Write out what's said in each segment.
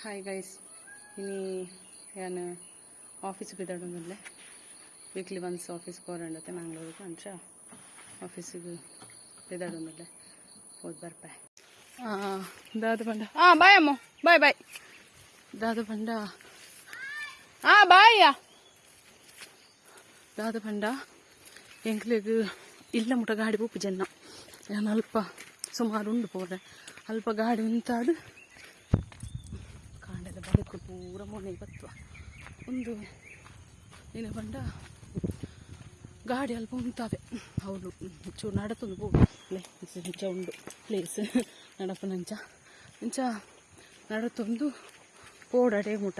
Hi guys, ಇನಿ ಯಾನ್ office ಪಿದಡೊಂದುಲ್ಲೆ. ವೀಕ್ಲಿ ಒನ್ಸ್ ಆಫೀಸ್ ಪೋರಂಡತೆ ಮ್ಯಾಂಗ್ಳೂರಿಗೆ. ಅಂಚ ಆಫೀಸಿಗೆ ಪಿದಡೊಂದುಲ್ಲೆ, ಪೋದು ಬರ್ಪೆ. ದಾದ ಪಂಡ? ಹಾಂ, ಬಾಯ್ ಅಮ್ಮ, ಬಾಯ್ ಬಾಯ್. ದಾದ ಪಂಡ? ಹಾಂ, ಬಾಯ್ಯ. ದಾದ ಪಂಡ, ಎಂಕ್ಲೆಗ್ ಇಲ್ಲ ಮುಟ ಗಾಡಿ ಪೋಪು ಜನ. ಯಾನ್ ಅಲ್ಪ ಸುಮಾರು ಉಂಡು ಪೋರೆ. ಅಲ್ಪ ಗಾಡಿ ಉಂತಾಡು ಕಾಂಡೆದ ಬದುಕು ಪೂರ ಮೊನೆ ಬತ್ವ. ಒಂದು ಏನು ಪಂಡ, ಗಾಡಿ ಅಲ್ಪ ಉಂತಾವೆ. ಹೌದು, ಚೂರು ನಡತೊಂದು ಪೋವು. ಇಂಚ ಉಂಡು ಪ್ಲೇಸ್ ನಡಪುನಂಚ. ಇಂಚ ನಡತೊಂದು ಪೋಡಡೆ ಮುಟ.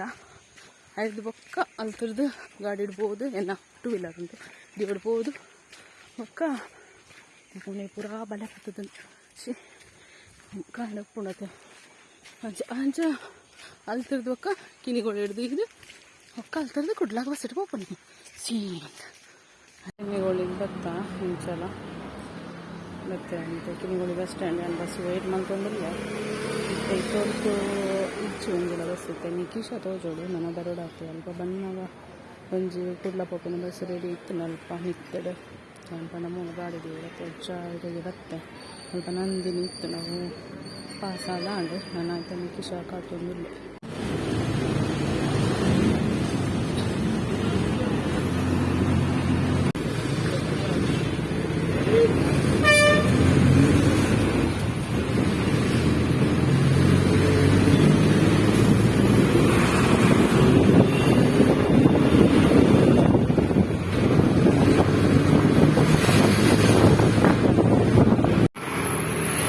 ಐದು ಬೊಕ್ಕ ಅಲ್ತುರ್ದು ಗಾಡಿ ಇಡ್ಬೋದು. ಎನ್ನ ಟೂ ವೀಲರ್ ಉಂಟು, ದಿವಡ್ ಪೋದು. ಬೊಕ್ಕ ಪುಣೆ ಪೂರಾ ಬಲೆ ಬತ್ತದ. She, ಕಾಂಡ ಉಪ್ಪುಂಡತೆ. ಅಂಚ ಅಂಚ ಅಲ್ತುರ್ದು ಬೊಕ್ಕ ಕಿನಿಗೋಳಿ ಹಿಡ್ದು ಇದು ಬೊಕ್ಕ ಅಲ್ತರ್ದು ಕುಡ್ಲಾಗ ಬಸ್ ಇಟ್ಟು ಪೋಪುನಿ ಸೀನ್. ಕಿನ್ನಿಗೋಳಿಗೆ ಬತ್ತ ಇಂಚಲ ಮತ್ತೆ ಅಂತೆ ಕಿನ್ನಿಗೋಳಿ ಬಸ್ ಸ್ಟ್ಯಾಂಡ್. ನಾನು ಬಸ್ ವೇಟ್ ಮಲ್ತೊಂದುಲ್ಲೆ. ಇತ್ತೆ ಇತ್ತೊರ್ತು ಇಜ್ಜಿ ಒಂಜಿಲ ಬಸ್. ಇತ್ತೆ ನಿಕೀಶ ತೋಜೋಡು. ನನ ಬರೋಡಾತೆ. ಅಲ್ಪ ಬನ್ನಗ ಒಂಜಿ ಕುಡ್ಲ ಪೋಪಿನ ಬಸ್ ರೆಡಿ ಇತ್ತು ಅಲ್ಪ ಮಿತ್ತಡ್. ಯಾನ್ ಪಂಡ ಮೂಲು ಗಾಡಿ ದೀವೊಡತ್ತೆ. ಅಂಚ ಇಡೆಗ್ ಬತ್ತೆ. ಅಲ್ಪ ನಂದಿನಿ ಇತ್ತು, ನಾವು ಪಾಸ್ ಆದ ಆಂಡ್. ನನ ಐತ ನಿಕೀಶ ಕಾತೊಂದುಲ್ಲೆ.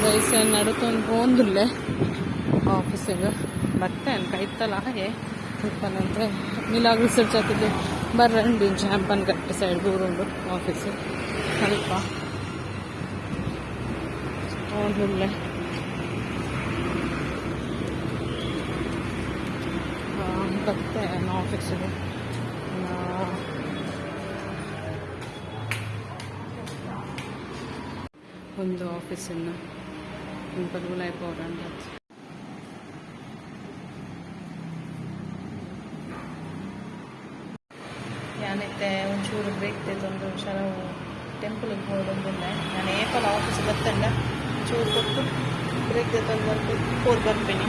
ಗೈಸ್, ನಡುತ್ತೊಂದು ಪೋಂದುಲ್ಲೆ ಆಫೀಸಿಗೆ. ಬತ್ತೆ ಕೈತಲ್ ಹಾಗೆ ಅಂದ್ರೆ ಮಿಲಾಗ್ರಿ ರಿಸರ್ಚ್ ಬರ್ರಂಡು. ಇಂಚ ಹ್ಯಾಂಪನ್ ಕಟ್ಟೆ ಸೈಡ್ ದೂರ ಉಂಡು ಆಫೀಸ್. ಅಲ್ಪ ಪೋಂದುಲ್ಲೆ. ಬತ್ತೆ ಆಫೀಸಿಗೆ. ಒಂದು ಆಫೀಸನ್ನು ಉಲಾಯಿ ಪೋರಂಡ. ಯಾನಿತ್ತೆ ಒಂಚೂರು ಬ್ರೇಕ್ ದೆತೊಂದು ಶರವು ಟೆಂಪಲ್ಗೆ ಪೋಡೊಂದುಲ್ಲೆ. ಯಾನ್ ಏಪಲ ಆಫೀಸ್ ಬತ್ತಂಡ ಚೂರು ಪೊರ್ತು ಬ್ರೇಕ್ ದೆತೊಂದು ಬರ್ಪೆ, ಪೋದು ಬರ್ಪೇನಿ.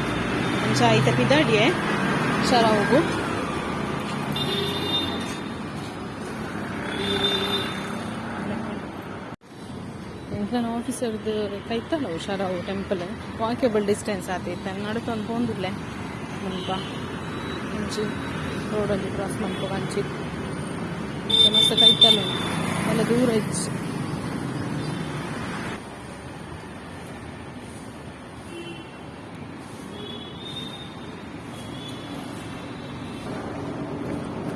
ಅಂಚ ಐತ ಪಿದಾಡಿಯೆ ಶರಾವುಗು. ಎಂಕ್ಲೆನ ಆಫೀಸರ್ದು ಕೈತಲ್ ಶರಾವು ಟೆಂಪಲ್. ವಾಕೇಬಲ್ ಡಿಸ್ಟೆನ್ಸ್ ಆತಿತ್ತೆ. ನಡುತೊಂದು ಪೋಂದುಲ್ಲೆ. ಮುಲ್ಪ ಒಂಜಿ ರೋಡಲ್ಲಿ ಕ್ರಾಸ್ ಮನ್ಪುಗ ಅಂಚಿ ಮಸ್ತ್ ಕೈತಲ್ ಉಂಡು. ಮಲ್ಲ ದೂರ ಇಜ್ಜಿ.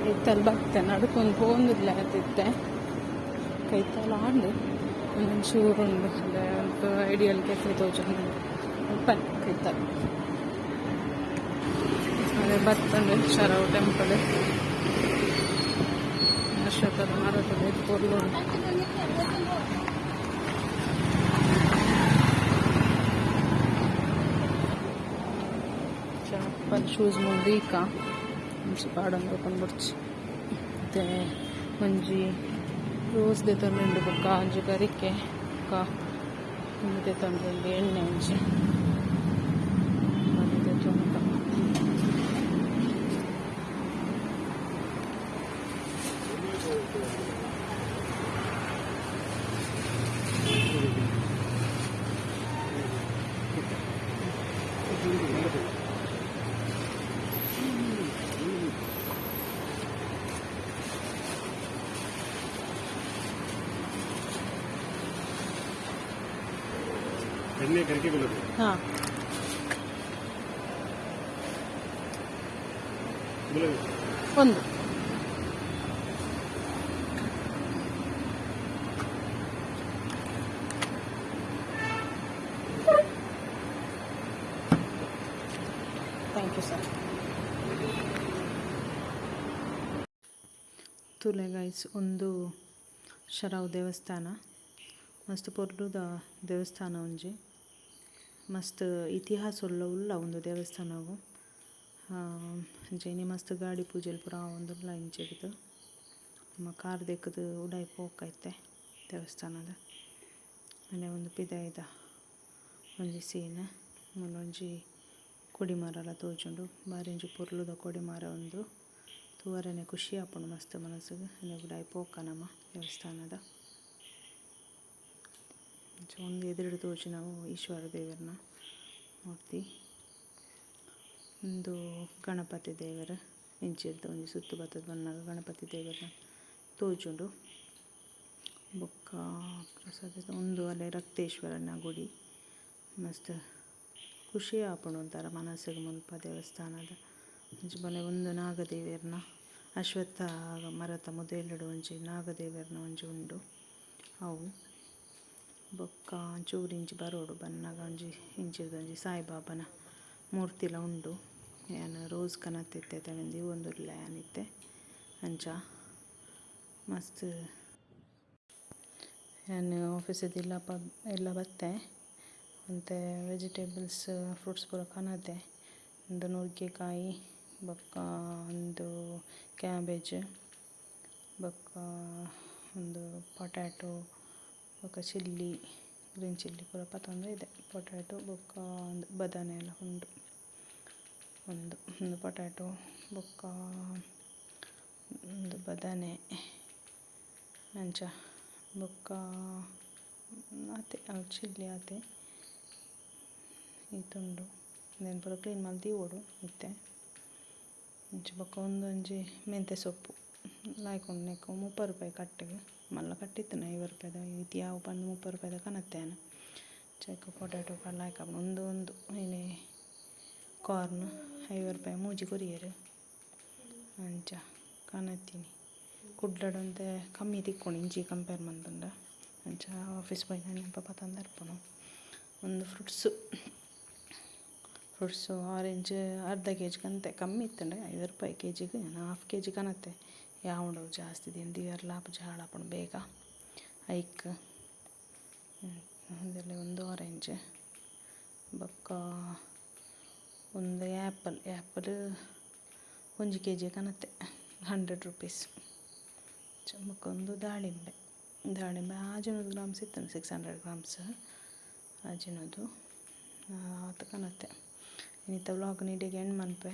ಕೈತಲ್ ಬತ್ತೆ, ನಡುಕೊಂದು ಪೋಂದುಲ್ಲೆ ಆತಿತ್ತೆ. ಕೈತಲ್ ಆಂಡ್ ಒಂದೊಂಚೂರು ಉಂಡು. ಒಂದು ಐಡಿಯಲ್ ಕೆಫೆ ತೋಜೊಂದುಂಡು. ಅಲ್ಪನೆ ಕೈತಲ್. ಅದೇ ಬತ್ತಂಡು ಶರವು ಟೆಂಪಲ್. ಅಶ್ವತ್ಥದ ಮರತ ಪೊರ್ಲು ಉಂಡು. ಚಪ್ಪಲ್ ಶೂಸ್ ಮೂಲು ದೀಕ. ಒಂಜಿ ಪಾಡೊಂದು ಓಪನ್ ಬೊಡ್ಚಿ. ಮತ್ತೆ ಒಂಜಿ ರೋಸ್ ದೆತೊಂದುಂಡು. ಬೊಕ್ಕ ಒಂಜಿ ಗರಿಕೆ. ಬೊಕ್ಕ ಉಂದು ದೆತೊಂದುಂಡು, ಎಣ್ಣೆ ಒಂಜಿ ಅದು ದೆತೊಂದು. ಎಣ್ಣೆ ಗರಿಕೆ ಗುಲಾಬಿ. ಹಾಂ. ಗುಲಾಬಿ. ಒಂದು. Thank you sir. ತೂಲೆ ಗೈಸ್, ಉಂದು ಶರಾವ್ ದೇವಸ್ಥಾನ. ಮಸ್ತ್ ಪೊರ್ಲುದ ದೇವಸ್ಥಾನ ಒಂಜಿ. ಮಸ್ತ್ ಇತಿಹಾಸ ಉಲ್ಲ ಉಲ್ಲ ಉಂದು ದೇವಸ್ಥಾನಗು. ಅಂಚ ಇನಿ ಮಸ್ತ್ ಗಾಡಿ ಪೂಜೆಲ್ ಪೂರ ಆವೊಂದುಲ್ಲ ಇಂಚಿರ್ದ್ ನಮ ಕಾರ್ ದೆಕ್ಕುದು ಉಲಾಯಿ ಪೋಕ ಇತ್ತೆ ದೇವಸ್ಥಾನದ. ಅಂಡ ಉಂದು ಪಿದಾಯಿದ ಒಂಜಿ ಸೀನ್ ಮೂಲೊಂಜಿ ಕೊಡಿ ಮರಲ ತೋಜುಂಡು ಬಾರಿ ಒಂಜಿ ಪೊರ್ಲುದ ಕೊಡಿ ಮರ ಉಂದು ತೂವರೆನೆ ಖುಷಿ ಆಪುಂಡು ಮಸ್ತ್ ಮನಸ್ಸುಗ್ ಅಂಚ ಉಲಾಯಿ ಪೋಕ ನಮ ದೇವಸ್ಥಾನದ. ಅಂಚ ಉಂದು ಎದುರುಡು ತೋಜುನವು ಈಶ್ವರ ದೇವೆರ್ನ ಮೂರ್ತಿ. ಉಂದು ಗಣಪತಿ ದೇವೆರ್ ಇಂಚಿರ್ದ್ ಒಂಜಿ ಸುತ್ತು ಬತ್ತುದು ಬನ್ನಗ ಗಣಪತಿ ದೇವೆರ್ನ ತೋಜುಂಡು. ಬೊಕ್ಕ ಪ್ರಸಾದ ಉಂದು ಅಲೆ ರಕ್ತೇಶ್ವರನ ಗುಡಿ ಮಸ್ತ್ ಖುಷಿ ಆಪುಂಡು ಒಂಥರ ಮನಸ್ಸುಗ್ ಮುಲ್ಪ ದೇವಸ್ಥಾನದ. ಅಂಚ ಬೊಕ ಉಂದು ನಾಗದೇವೆರ್ನ ಅಶ್ವತ್ಥ ಮರತ ಮುದೆಲ್ ಡ್ ಒಂಜಿ ನಾಗದೇವೆರ್ನ ಒಂಜಿ ಉಂಡು ಅವು. ಬೊಕ್ಕ ಚೂರು ಇಂಚಿ ಬರೊಡು ಬನ್ನಗ ಒಂಜಿ ಇಂಚಿರ್ದ್ ಒಂಜಿ ಸಾಯಿಬಾಬಾನ ಮೂರ್ತಿಲ ಉಂಡು. ಯಾನ್ ರೋಸ್ ಕನತಿತ್ತೆ ಅವೆನ್ ದೀವೊಂದುಲ್ಲೆ ಯಾನ್ ಇತ್ತೆ ಅಂಚ ಮಸ್ತ್ ಯಾನ್ ಆಫೀಸ್ ಇಲ್ಲಪ್ಪ ಎಲ್ಲ ಬತ್ತೆ ಒಂತೆ ವೆಜಿಟೇಬಲ್ಸ್ ಫ್ರೂಟ್ಸ್ ಪೂರ ಕನತೆ. ಉಂದು ನುಗ್ಗೆಕಾಯಿ ಬೊಕ್ಕ ಉಂದು ಕ್ಯಾಬೇಜ್ ಬೊಕ್ಕ ಉಂದು ಪೊಟ್ಯಾಟೊ ಬೊಕ್ಕ ಚಿಲ್ಲಿ ಗ್ರೀನ್ ಚಿಲ್ಲಿ ಪೂರ ಪತೊಂದು ಬೈದೆ. ಪೊಟ್ಯಾಟೊ ಬೊಕ್ಕ ಉಂದು ಬದನೆ ಲ ಉಂಡು. ಉಂದು ಉಂದು ಪೊಟ್ಯಾಟೊ ಬೊಕ್ಕ ಉಂದು ಬದನೆ ಅಂಚ ಬೊಕ್ಕ ಆತೆ ಅವು ಚಿಲ್ಲಿ ಆತೆ ಈತ್ ಉಂಡು. ಉಂದೆನ್ ಪೂರ ಕ್ಲೀನ್ ಮಲ್ತ್ ದೀವೊಡು ಇತ್ತೆ. ಅಂಚ ಬೊಕ್ಕ ಉಂದೊಂಜಿ ಮೆಂತೆ ಸೊಪ್ಪು ಲಾಯ್ಕ್ ಉಂಡು ನೆಕ್ಕ್ 30 ರೂಪಾಯಿ ಕಟ್ಟ್ ಮಲ್ಲ ಕಟ್ಟ್ ಇತ್ತುಂಡ 50 ರೂಪಾಯಿದ ಈತ್ ಯಾವು ಪಂದ್ 30 ರೂಪಾಯಿದ ಕನತೆ ಯಾನ್. ಅಂಚ ಪೊಟ್ಯಾಟೊ ಪೂರ ಲಾಯ್ಕ್ ಆಪುಂಡು ಉಂದು ಉಂದು ಇನಿ ಕಾರ್ನ್ 50 ರೂಪಾಯಿ ಮೂಜಿ ಕೊರಿಯೆರ್. ಅಂಚ ಕನತಿನಿ ಕುಡ್ಲಡ್ ಒಂತೆ ಕಮ್ಮಿ ತಿಕ್ಕುಂಡು ಇಂಚಿ ಕಂಪೇರ್ ಮಂತುಂಡ. ಅಂಚ ಆಫೀಸ್ ಪೋಯಿನ ಅಲ್ಪ ಪತೊಂದು ಬರ್ಪುನು. ಉಂದು ಫ್ರೂಟ್ಸ್ ಫ್ರೂಟ್ಸ್ ಆರೆಂಜ್ ಅರ್ಧ ಕೆ ಜಿ ಕಂತೆ ಕಮ್ಮಿ ಇತ್ತುಂಡು 50 ರೂಪಾಯಿ ಕೆ.ಜಿಗ್ ಯಾನ್ ಹಾಫ್ ಕೆ.ಜಿ ಕನತೆ ಯಾವುಂಡು ಜಾಸ್ತಿ ದಿನ ದೀವರೆಲ ಆಪುಜಿ ಹಾಳಾಪುಂಡು ಬೇಗ ಐಕ್. ಉಂದೆಲ್ಲ ಒಂದು ಆರೆಂಜ್ ಬೊಕ್ಕ ಒಂದು ಆ್ಯಪಲ್ ಆ್ಯಪಲ್ ಒಂಜಿ ಕೆ.ಜಿ ಕನತೆ 100 ರುಪೀಸ್. ಬೊಕ್ಕ ಉಂದು ದಾಳಿಂಬೆ ದಾಳಿಂಬೆ 600 ಗ್ರಾಮ್ಸ್ ಇತ್ತುಂಡು 600 ಗ್ರಾಮ್ಸ್ 600 ಆತ್ ಕನತೆ. ಇನಿತ ವ್ಲಾಗ್ ಇಡೆಗ್ ಎಂಡ್ ಮನ್ಪುವೆ.